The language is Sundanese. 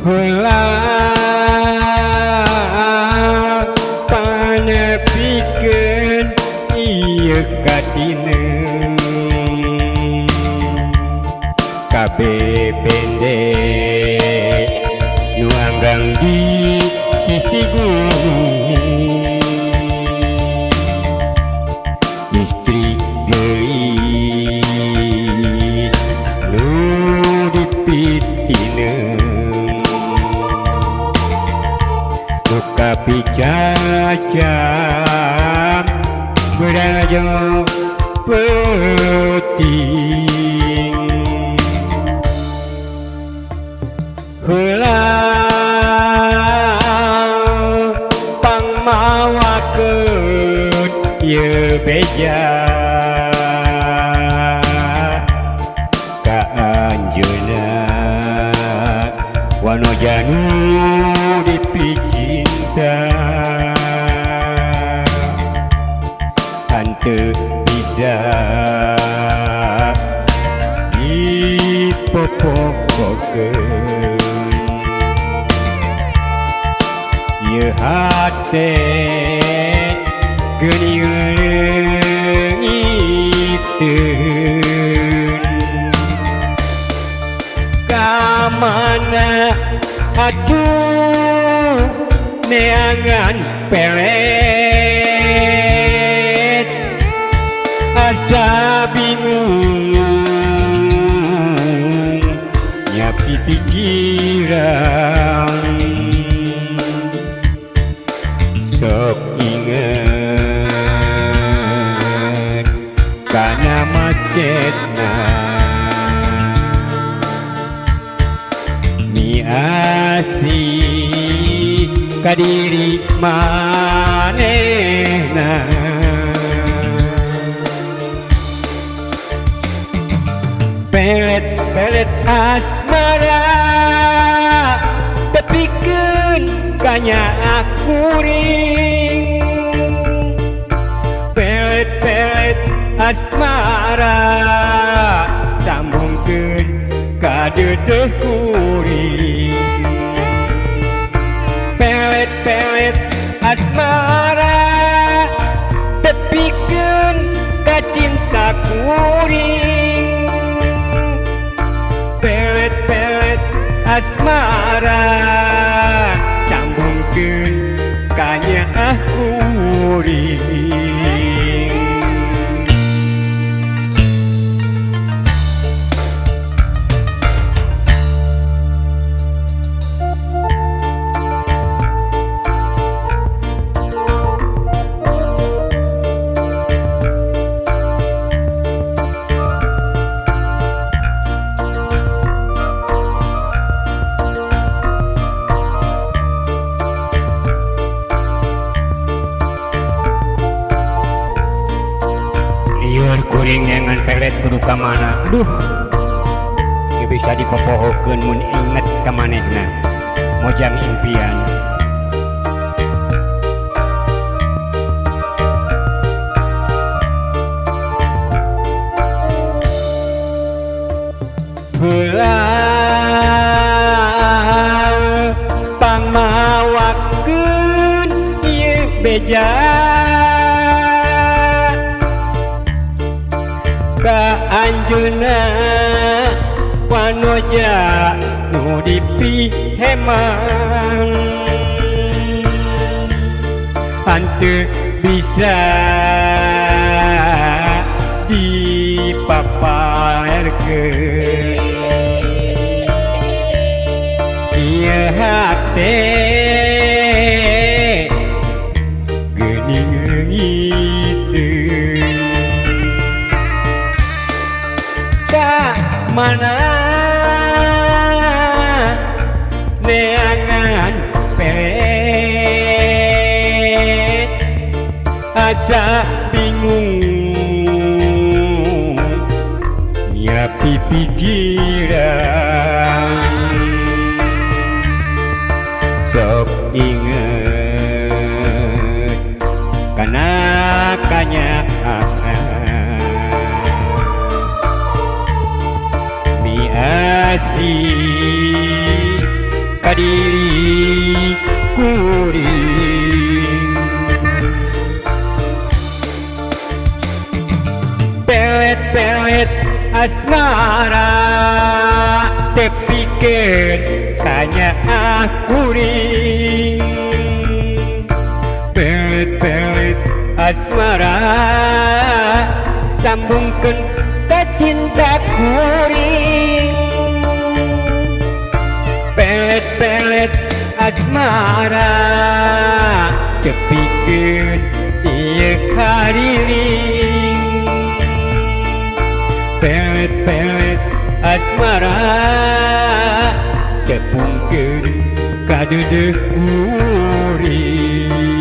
Heula panepikeun ieu katineun kabeh pendek nu anggang di sisi gunung istri geulis nu dipitineun nu kapicacam berajo peuting. Heula pangmawakeun ieu beja ka anjeunna wanoja nu dipicinta henteu bisa dipopokokeun ieu hate geuning leungiteun ka mana atuh neangan pelet asa bingung nyapi pikiran sok inget kana macetna miasih ka diri manehna. Pelet-pelet asmara tepikeun ka kuring pelet-pelet asmara sambungkeun ka deudeuh kuring pelet-pelet asmara tepikeun ka cinta kuring pelet-pelet asmara sambungkeun ka nyaah kuring. Lieur kuring neangan pelet kudu ka mana, aduh ieu bisa dipopohokeun mun inget ka manehna mojang impian. Heula pangmawakeun ieu beja ka anjeunna wanoja nu dipihemang henteu bisa dipaparkeun ieu hate geuning leungiteun ka mana neangan pelet asa bingung nyapi pikiran sok inget kana kanyaaan miasih ka Asmara tepikeun kanyaah kuring. Pelet-pelet asmara sambungkeun ka cinta kuring. Pelet-pelet asmara tepikeun ieu hariring. Pelet-pelet asmara tepungkeun ka deudeuh kuring.